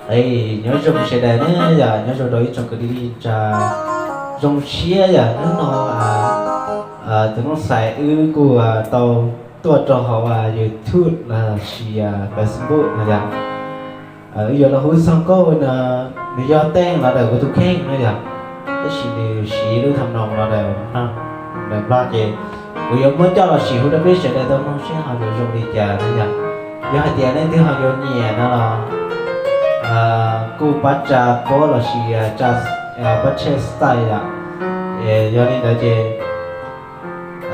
Es nyob zoo sawv daws na yom, nyob zoo rau ib tsoom kwv tij neej tsa. Zoo siab yom, hnub no tus Nuj Xais wb kuj tau tuaj rau hauv YouTube los sis Facebook no yom. Wb yuav los hu txog nkauj no, nws yog teej los ntawm kuv tus kheej no yom, tab sis nws siv lub thaj noos los ntawm no, ntawm Nplog ces kuv yuav muab coj los sim hu rau peb sawv daws tau mloog seb ho yuav zoo li cas no yom. Yog hais tias leej twg ho yuav nyiam no los kuj pab tsa pob los sis pab share style yom. Yog li ntawd ces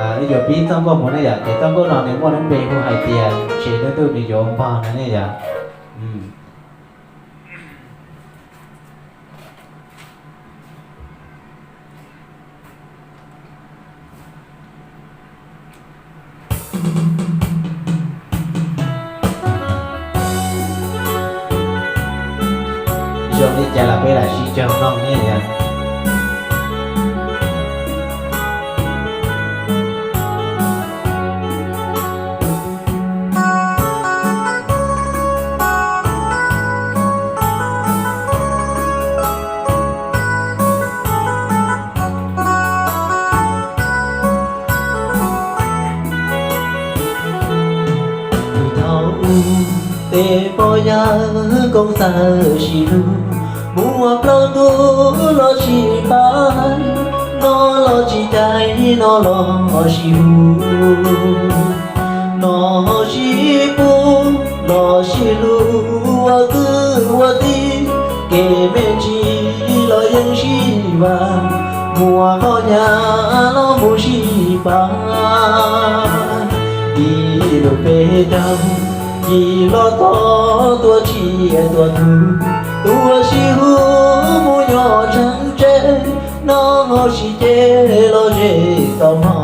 wb yuav pib txoj nkauj mus ne yom, ces txoj nkauj no nws muaj lub npe hu hais tias Tsev Lub Ntuj Nws Yuav Npog no ne yom. Zoo li cas los peb lam sib cog mloog ne yom. Thaum ub tej poj yawg koom txawj sib hlub, muaj plaub tug los sib pab, no los tsis cai, no los sib hlub, no sib pub, los sib hlub ua kwv ua tij, kev me ntsis los yeej sib vam, muaj qhov hnyav los mus sib pab. Ib lub peb caug, ib los txog tuaj tsiaj tuaj tug, tuaj sib hlub mus nyob tseeb tseeb, no sib ceg los ze tau hmo.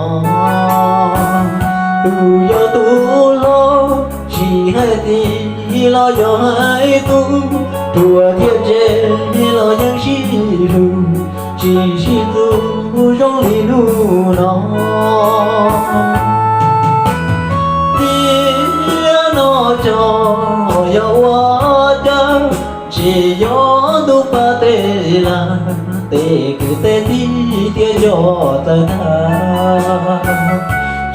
Tus yog tus hlob, tsis hais txiv los yog hais tub, ruam thiab ntse los yeej sib hlub, tsis sib txuj zoo li hnub no. Tiam no cov yog ua cas, tsis yog ntuj pab tej lawm, tej kwv tej tij thiaj yog tawg tag.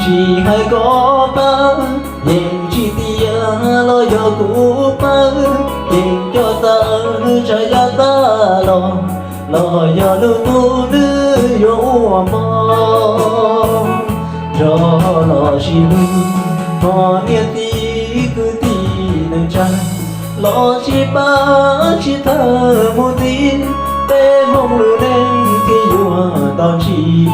Tsis hais koj pab yeej tsis tiag, los yog kuv pab yeej coj tawg, tsa yaj tag los, los yog lub ntuj nws yuav ua mog. Nrog los sib hlub, hmo niam txiv kwv tij neej tsa, los sib pab sib thawb mus ntxiv, peb Hmoob lub neej thiaj yuav tau ntsib.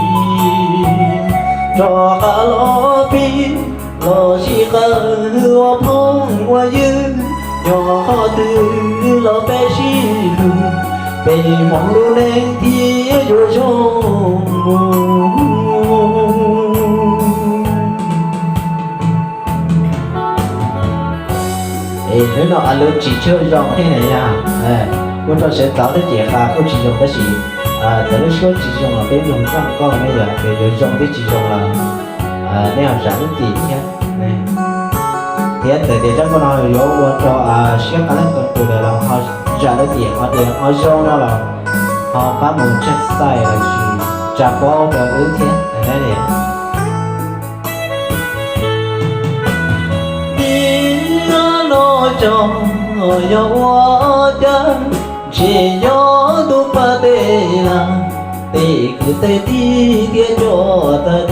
Rov qab los pib, los sib qawm ua phooj ua ywg, yog qhov twg los peb sib hlub, peb Hmoob lub neej thiaj yuav zoo mus. Es hnub no a lub tsis tshua zoo thiab na yom, ua rau sawv txawv thiab ces qab kuj tsis zoo tab sis txawv lub suab tsis zoo los peb mloog txoj nkauj ne yom, ces yuav zoo thiab tsis zoo los nej ho zam lub txim thiab. Thiab ntawm tias txoj nkauj no yuav ua rau siab qab leej tau tus lawm los ho zam lub txim, ho tias ho zoo no los ho pab mus tshaj xaij los sis tsa pob rau wb thiab na. Tiam no cov yog ua cas, ntshe yog ntuj pab tej lawm, tej kwv tej tij thiaj coj tawg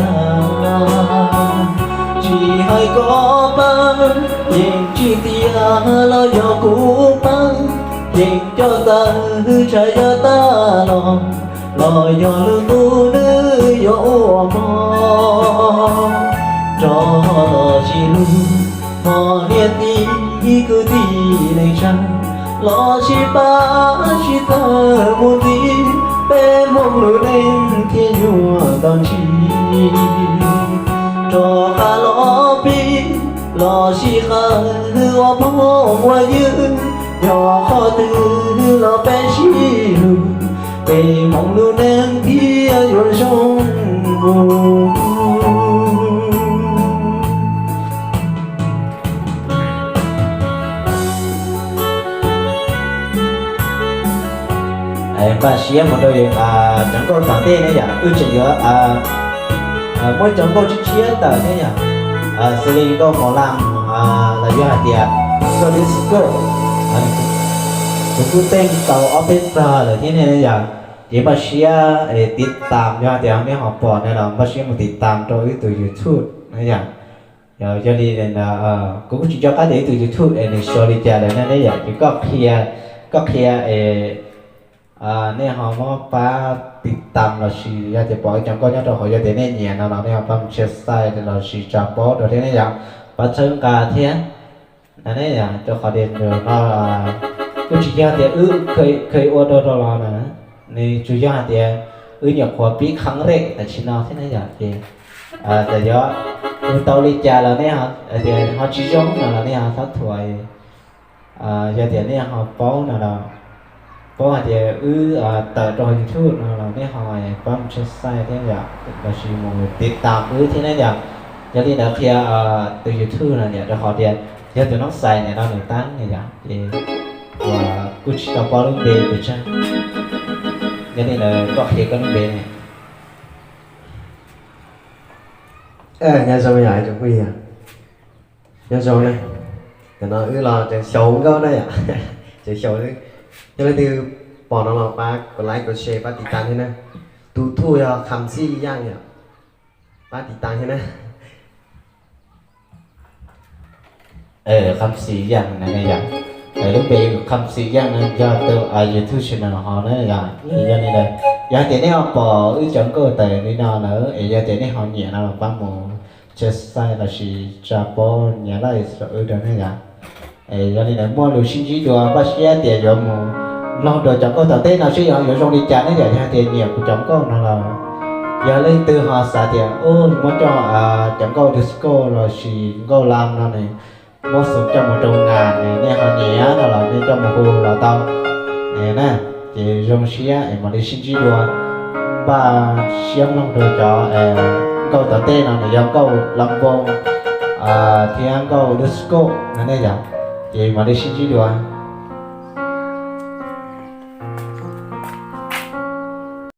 tag. Tsis hais koj pab yeej tsis tiag, los yog kuv pab yeej coj tawg, tsa yaj tag los, los yog lub ntuj nws yuav ua mog. Rov los sib hlub, hmo niam txiv kwv tij neej tsa, los sib pab sib thawb mus ntxiv, peb Hmoob lub neej thiaj yuav tau ntsib. Rov qab los pib, los sib qawm ua phooj ua ywg, yog qhov twg los peb sib hlub, peb Hmoob lub neej thiaj yuav zoo mus. Npaj siab mus rau cov nkauj tom ntej ne yom, wb tseem yuav muab cov nkauj tshiab tshiab tawm ne yom, xws li nkauj mos las los yog hais tias nkauj disco, kuv kuj teej tau ob peb txog lawm thiab ne yom. Ces npaj siab tiv tam, yog hais tias nej ho pom no los npaj siab mus tiv tam rau wb tus YouTube na yom. Yog li kuv kuj tsis nco qab tias wb tus YouTube es nws sau li cas lawm ne yom, ces koj qhia, koj qhia es nej ho muab pab tiv tam los sis yog tias pom wb cov nkauj nyob rau hauv, yog tias nej nyiam no los nej ho pab mus share los sis tsa paub rau thiab ne yom, pab txhawb nqa thiab na ne yom, rau qhov tias no kuj tsis yog tias wb kheev ua rau rau los na, nws tsuas yog hais tias wb nyuam qhuav pib kheev rej tam sim no thiab ne yom, ces txawm yog ua tau li cas los nej ho, tias ho tsis zoo no los nej ho txhob thuam. Yog tias nej ho paub no los, paub hais tias wb tawm rau hauv YouTube no los nej ho pab mus share thiab yom, los sis mus tiv tam wb thiab ne yom. Yog li ntawd qhia tus YouTube no yom, rau qhov tias yog tus noob xais niam no nws tab ne yom, ces uas kuj tsis tau paub lub npe pes tsawg. Yog li ntawd koj qhia koj lub npe ne. Nyob zoo yom, tsoom phooj ywg, nyob zoo na. Tam no wb los tseem xyaum nkauj na yom, tseem xyaum xwb. Yog leej twg pom no los pab kov like kov share pab tiv tam thiab na. Tus thuj yog Kham Xij Yaj yom, pab tiv tam thiab na. Kham Xij Yaj na ne yom, lub npe Kham Xij Yaj no yog tus YouTube channel ho na yom. Yog li ntawd yog hais tias nej ho pom wb cov nkauj tawm li no lawm es yog tias nej ho nyiam no los pab mus share los sis tsa paub nias like rau wb rau ne yom. Yog li ntawd muaj lus sib ntsib dua, npaj siab tias yuav mus mloog dua cov nkauj tom ntej no seb yog yuav zoo li cas ne yom. Yog tias nyiam kuv cov nkauj no los, yog leej twg ho xav tias muab coj cov nkauj disco los sis nkauj las no nws muab xov coj mus rau ngas es nej ho nyiam no los nej coj mus hu los tau na. Ces zoo siab es mam li sib ntsib dua, npaj siab mloog dua cov nkauj tom ntej no nws yog nkauj las voos thiab nkauj disco no ne yom. Ces mam li sib ntsib dua.